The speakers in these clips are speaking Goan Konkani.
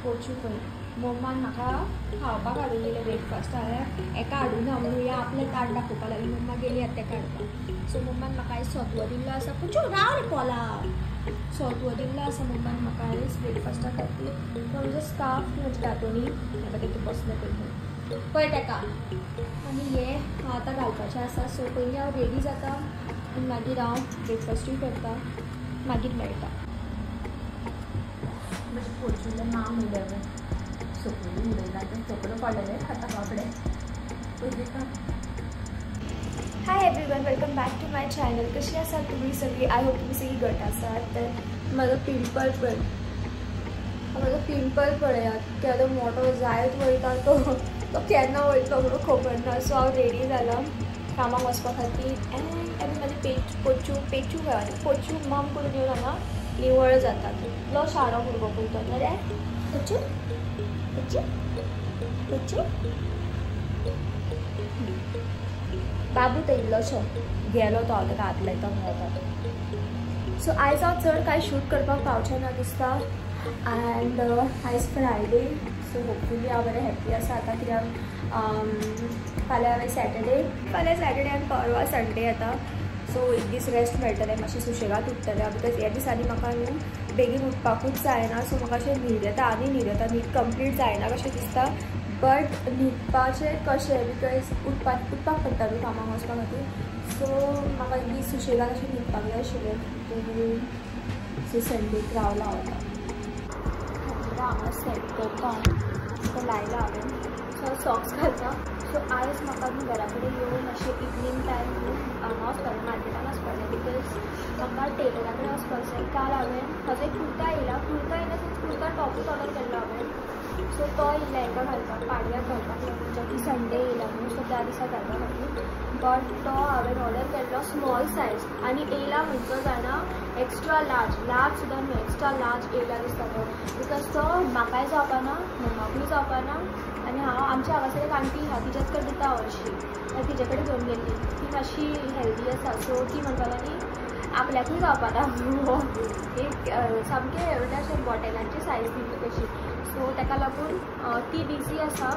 पोचू पळय मम्मान म्हाका खावपाक हाडून दिलें ब्रेकफास्ट. हांवें एका हाडूं ना म्हणून हे आपलें ताट दाखोवपाक लागली. मम्मा गेली आतां तें काडपाक. सो मम्मान म्हाका आयज सत्व दिल्लो आसा. पोचू राव रे पोला. सत्व दिल्लो आसा मम्मान म्हाका आयज ब्रेकफास्टा खातीर. तो म्हजो स्कार्फ म्हज्या दातोनी म्हाका तेतून बसलें पळय पळय तेका. आनी हे हांव आतां घालपाचें आसा. सो पयलीं हांव रेडी जाता आनी मागीर हांव ब्रेकफास्टूय करता, मागीर मेळटा. म्हजे पोचूले माम उलयलें सकयल उडयला तें सकयल पडलेलें खाता बाबडे पयलीं का. Hi everyone, welcome back to my channel. कशी आसात तुमी सगळी? I hope तुमी सगळी घट आसात. तर म्हजो पिंपल पळय, म्हजो पिंपल पळयात केदो मोटो जायत वयता तो तो केन्ना वयतलो म्हणून खबर ना. सो हांव रेडी जालां कामाक वचपा खातीर. एंड आनी म्हाजे पेचू पेचू पोचू मम करून येवन हांगा निवळ जाता. तितलो शाणो भुरगो पळय तो रे. पोचू पोचू पोचू बाबू तो इल्लोसो गेलो तो, हांव ताका हात लायता म्हणून. सो आयज हांव चड कांय शूट करपाक पावचें ना दिसता. अँड आयज फ्रायडे, सो होपफुली हांव बरें हॅप्पी आसा आतां कित्याक फाल्यां हांवें सॅटर्डे, फाल्यां सॅटर्डे आनी परवा संडे येता. सो एक दीस रेस्ट मेळटलें, मातशें सुशेगाद उठतलें. Because ह्या दिसांनी म्हाका न्हू बेगीन उठपाकूच जायना. सो म्हाका अशें न्हीद येता आनी न्हीद येता, न्हीद कंप्लीट जायना कशें दिसता. बट न्हिदपाचें कशें because उठपाक उठपाक पडटा न्हू कामाक वचपा खातीर. सो म्हाका एक दीस सुशेगाद अशें न्हिदपाक जाय आशिल्लें. सो संडेक रावला हांव आतां हांगा सेट करता, तो लायला हांवें. सो सॉक्स घालता. सो आयज म्हाका न्हू घरा कडेन येवन मातशें इवनींग टायम न्हू हांगा वचपाक मार्केटान वचपाक जाय because म्हाका टेलरा कडेन वचपाक जाय. काल हांवें म्हजो एक कुर्ता येयला, कुर्ता येयला सिन्स कुर्ता टॉपूच ऑर्डर केल्लो हांवें. सो तो येयला हेका घालपाक, पाडव्याक घालपाक लागून, जो की संडे येयला न्हू, सो त्या दिसा घालपा खातीर. बट तो हांवें ऑर्डर केल्लो स्मॉल सायज आनी येयला खंयचो जाणा एक्स्ट्रा लार्ज, लार्ज सुद्दां न्हू, एक्स्ट्रा लार्ज येयला दिसता तो. Because तो म्हाकाय जावपाना, मम्माकूय जावपाना. आनी हांव आमच्या हांगासर एक आंटी आहा तिच्याच कडेन दिता हांव हरशीं, तिचे कडेन घेवन गेल्ली. ती मातशी हेल्दी आसा, सो ती म्हणपाक लागली आपल्याकूय जावपाना. एक सामकें म्हणल्यार अशें बॉटलांची सायज दिल्ली तशी. सो ताका लागून ती बिजी आसा,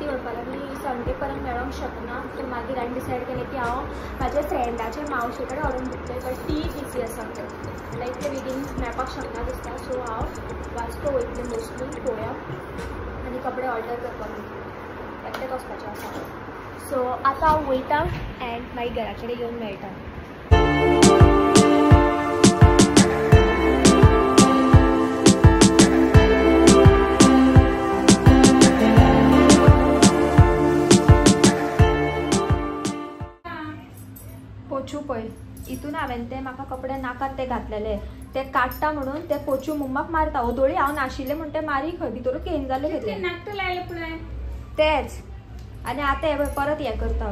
ती म्हणपाक लागली संडे पर्यंत मेळोंक शकना. सो मागीर हांवें डिसायड केलें की हांव म्हाज्या फ्रेंडाच्या मावशे कडेन व्हरून दितलें, बट ती बिजी आसा म्हणल्यार इतले बेगीन मेळपाक शकना दिसता. सो हांव वास्को वयतलें मोस्टली पळोवया आनी कपडे ऑर्डर करपाक वयतलें, एकटेंच वचपाचें आसा. सो आतां हांव वयता एंड मागीर घरा कडेन येवन मेळटा. पोचू पळय हितून हांवें ते म्हाका कपडे नाकात ते घातलेले ते काडटा म्हणून ते पोचू मम्माक मारता. ओदोळी हांव नाशिल्लें म्हूण ते मारी खंय भितरूच घेवन जालें खंय तें तेच. आनी आतां हें पळय परत हें करता,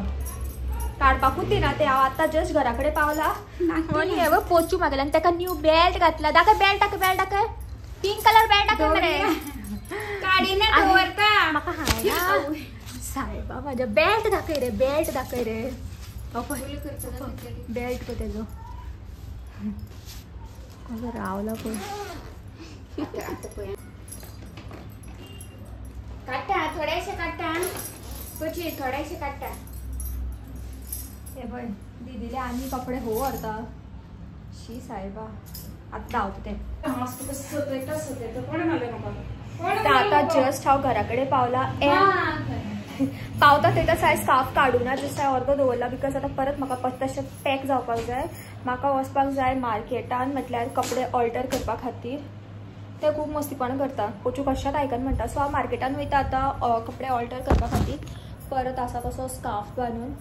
काडपाकूच दिना ते. हांव आतां जस्ट घरा कडेन पावला आनी हें पळय पोचू मागलें आनी ताका न्यू बेल्ट घातला. दाखय बेल्ट, दाखय बेल्ट, दाखय पिंक कलर बेल्ट दाखय मरे. म्हाका हायना सायबा म्हाज्या बेल्ट दाखय रे, बेल्ट दाखय रे. बेल्ट पळय तेजो कसो रावला पळय. काडटा थोडेशे, काडटा पची थोडेशे काडटा. हे पळय दिदीले आनी कपडे हो व्हरता. शी सायबा आतां धांवता तें. आतां जस्ट हांव घरा कडेन पावला. पावता थंयच हांवें स्कार्फ काडूना, जस्ट हांवें अर्दो दवरला because आतां परत म्हाका तशें पॅक जावपाक जाय. म्हाका वचपाक जाय मार्केटान म्हटल्यार कपडे ऑल्टर करपा खातीर. ते खूब मस्तीपणां करता, पोचू कशाक आयकन म्हणटा. सो हांव मार्केटान वयता आतां कपडे ऑल्टर करपा खातीर. परत आसा तसो स्कार्फ बांदून.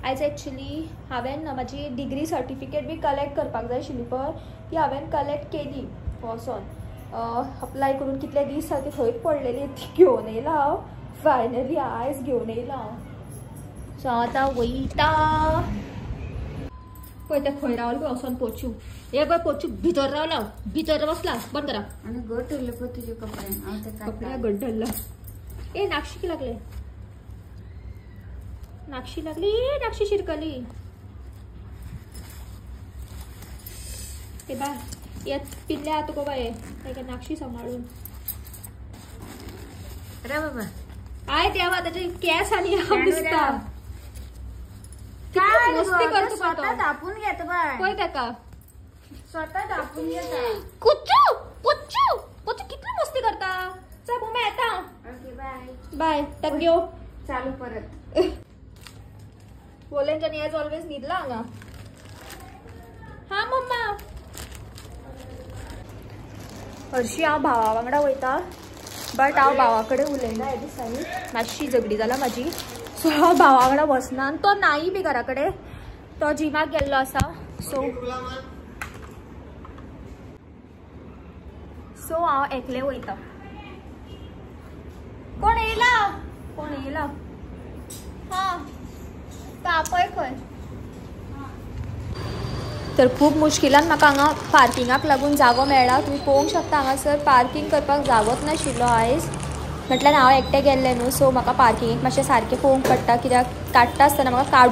आयज एक्चुली हांवें म्हाजी डिग्री सर्टिफिकेट बी कलेक्ट करपाक जाय आशिल्ली पळय, ती हांवें कलेक्ट केली वचोन अप्लाय करून. कितले दीस जाले ती थंयच पडलेली, ती घेवन येयला हांव फायनली, आयज घेवन येयला हांव. सो हांव आतां वयता. पळय तें खंय रावलें पळय वचोन पोचू. हे पळय पोचू भितर रावला, भितर बसला. बंद करा. आनी घट उरले पळय तुजे कपडे, कपडे घट धरला. ए नाक्षीक लागले, नाक्षी लागली, नाक्षी शिरकली. हे बाय यात पिल्ल्या तुका बाये नाक्षी सांबाळून. रे बाबा I देवा ताचे केस आनी हांव दिसता काय मस्ती करतो स्वतः दापून घेता बाय पळय ताका स्वतः दापून घेता कुच्चू कुच्चू कुच्चू कितली मस्ती करता. चल मम्मी येता. ओके बाय बाय ताका घेव चालू परत. वोलेंच्यानी एज ऑलवेज न्हिदला हांगा. हा मम्मा हरशी हांव भावा वांगडा वयता बट हांव भावा कडेन उलयना ह्या दिसांनी मातशी झगडी जाला म्हाजी. सो हांव भावा वांगडा वचना आनी तो नाय बी घरा कडेन तो जिमाक गेल्लो आसा. सो सो हांव एकलें वयता. कोण येयला कोण येयला हां तो आपय खंय. तर खूब मुश्किलान म्हाका हांगा पार्किंगाक लागून जागो मेळ्ळा. तुमी पळोवंक शकता हांगासर पार्किंग करपाक जागोच नाशिल्लो आयज. म्हटल्यार हांव एकटें गेल्लें न्हू सो म्हाका पार्किंगेक मातशें सारकें पळोवंक पडटा कित्याक काडटा आसतना म्हाका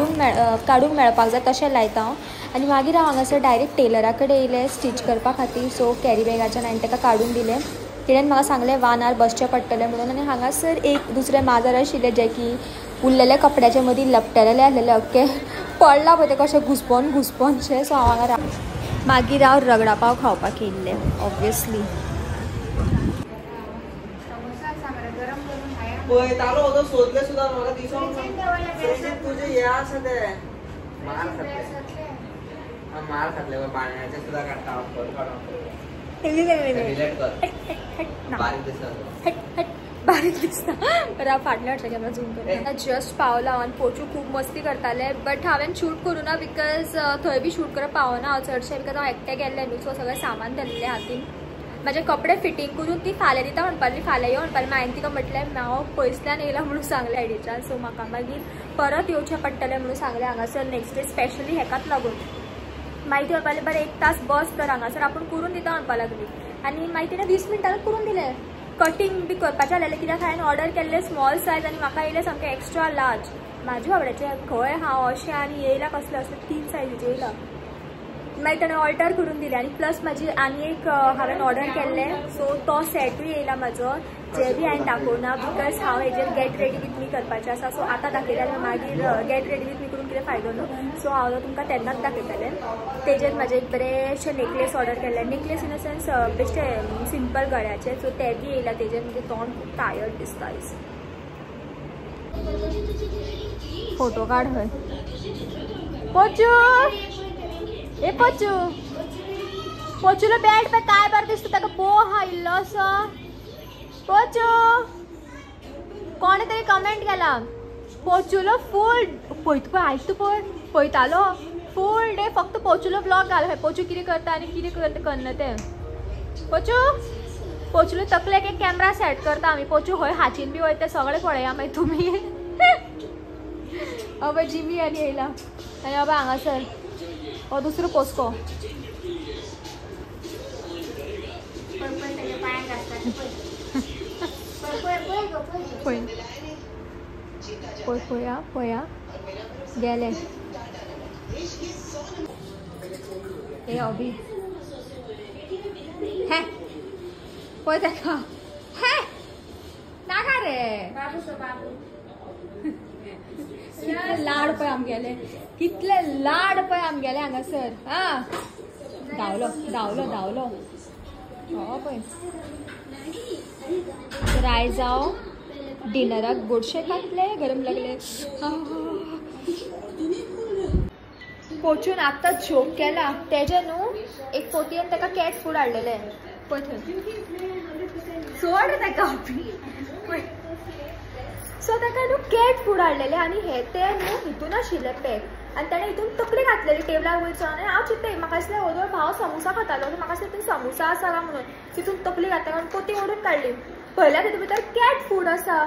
काडूंक मेळपाक जाय तशें लायता हांव. आनी मागीर हांव हांगासर डायरेक्ट टेलरा कडेन येयलें स्टिच करपा खातीर. सो कॅरी बॅगाच्यान हांवें ताका काडून दिलें. तिणें म्हाका सांगलें 1 our बसचें पडटलें म्हणून. आनी हांगासर एक दुसरें माजर आशिल्लें जें की उरलेल्या कपड्याच्या मदीं लपटेलेलें आसलेलें अख्खें पडलां पळय तें कशें घुसपोन घुसपोनशें. सो हांव हांगा मागीर हांव रगडा पाव खावपाक येयल्लें ऑब्वियसली. बारीक दिसता बरं हांव फाटल्या वाटल्या कॅमेरा झूम करता. जस्ट पावला हांव आनी पोचू खूब मस्ती करताले बट हांवें शूट करूं ना because थंय बी शूट करप पावना हांव चडशें because हांव एकटें गेल्लें न्हू. सो सगळें सामान धरलें हातीन म्हाजे कपडे फिटींग करून ती फाल्यां दिता म्हणपाक लागली फाल्यां यो म्हणपाक लागली. हांवें तिका म्हटलें हांव पयसल्यान येयला म्हणून सांगलें आयडीच्यान. सो म्हाका मागीर परत येवचें पडटलें म्हणून सांगलें हांगासर नेक्स्ट डे स्पेशली हेकाच लागून. मागीर ती म्हणपाक लागली बरें 1 तास बस तर हांगासर आपूण करून दिता म्हणपाक लागली. आनी मागीर तिणें 20 मिनटांच करून दिलें. कटींग बी करपाचें आसलेलें कित्याक हांवें ऑर्डर केल्लें स्मॉल सायज आनी म्हाका येयलें सामकें एक्स्ट्रा लार्ज. म्हाजे बाबड्याचें खंय हांव अशें आनी येयला कसलें असलें 3 सायजीचें येयला. मागीर ताणें ऑल्टर करून दिलें. आनी प्लस म्हाजी आनी एक हांवें ऑर्डर केल्लें सो तो सेटूय येयला म्हाजो जे बी हांवें दाखोवना because हांव हेजेर गेट रेडी विथ मी करपाचें आसा. सो आतां दाखयल्यार मागीर गेट रेडी विथ मी करून कितें फायदो न्हू. सो हांव तुमकां तेन्नाच दाखयतलें. तेजेर म्हाजें एक बरेंशें नेकलेस ऑर्डर केल्लें. नेकलेस इन अ सेन्स बेश्टें सिंपल गळ्याचें. सो तें बी येयलां तेजेर. म्हणजे तोंड खूब टायर्ड दिसता आयज. फोटो काड खंय पोचू ए पोचू पोचूलो बेड पे काय बरें दिसता ताका बो आहा इल्लो असो. पोचू कोणे तरी कमेंट केला पोचूलो फूल पळय तुका आयज तूं पळय पळयतालो फूल डे फक्त पोचूलो ब्लॉग घाल पोचू कितें करता आनी कितें करना तें. पोचू पोचूलो तकलेक एक कॅमरा सेट करता आमी. पोचू खंय हाचीन बी वयता सगळें पळया मागीर तुमी. अबय जिमी आनी येयला आनी अबय हांगासर हो दुसरो पोसको. पळय पळय पळया पळया गेले. हे अभि हे पळय ताका हे नाका रे कितले लाड पळय आमगेले कितले लाड पळय आमगेले हांगासर. हा धांवलो धांवलो धांवलो हो पळय. तर आयज हांव डिनराक गोडशें खातलें गरम लागलें. पोचून आत्तां जोक केला तेजें न्हू एक पोतयेन ताका कॅट फूड हाडलेलें पळय थंय सोड ताका पळय. सो ताका न्हू कॅट फूड हाडलेलें आनी हे तें न्हू हितून आशिल्लें पॅक आनी ताणें हितून तकली घातलेली टेबलार वयर चडून. आनी हांव चिंतता म्हाका दिसलें वोदोळ भाव समोसा खातालो म्हाका दिसलें तितून समोसा आसा काय म्हणून तितून तकली घातली आनी पोती ओडून काडली. पळयल्यार तितून भितर कॅट फूड आसा.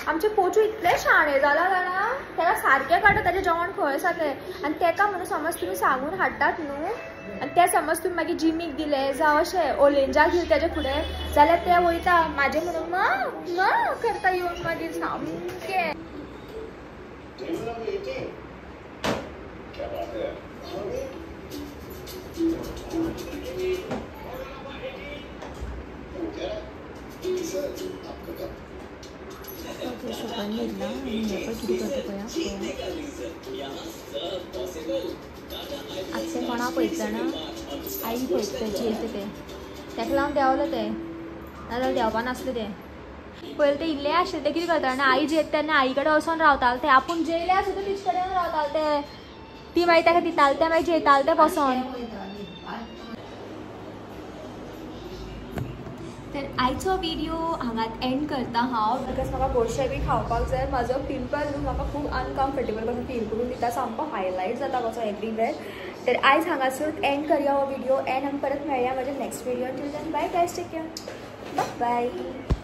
आमचें पोचू इतलें शाणें जालां जाणा ताका सारकें काडटा ताजें जेवण खंय आसा तें. आनी तेका म्हणून समज तुमी सांगून हाडटात न्हू आनी तें समज तुमी मागीर जिमीक दिलें जावं अशें ओलेंजाक दिलें तेजे फुडें जाल्यार तें वयता म्हाजें म्हणून मा मा करता येवन मागीर सामकें. तर सकयल न्हिदला आनी हे पळय कितें करता पळया पळया. आतां तें कोणा पळयता जाणा, आई पळयता तें जेयता तें, ताका लागून देंवलें तें, नाजाल्यार देंवपा नासलें तें. पयलीं तें इल्लें आशिल्लें तें कितें करता जाणा, आई जेयता तेन्ना आई कडेन वचोन रावतालें तें, आपूण जेयल्यार सुद्दां तिचे कडेन रावतालें तें, ती मागीर ताका दितालें तें, मागीर जेयतालें तें बसोन. तर आयचो व्हिडिओ हांगात एंड करता हांव, because म्हाका गोडशें बी खावपाक जाय. म्हाजो पिंपल न्हू म्हाका खूब अनकम्फर्टेबल कसो फील करून दिता, सामको हायलायट जाता कसो एवरीवेर. तर आयज हांगासर एंड करया हो व्हिडिओ एंड आमी परत मेळया म्हज्या next video. Till then bye guys, take care, bye.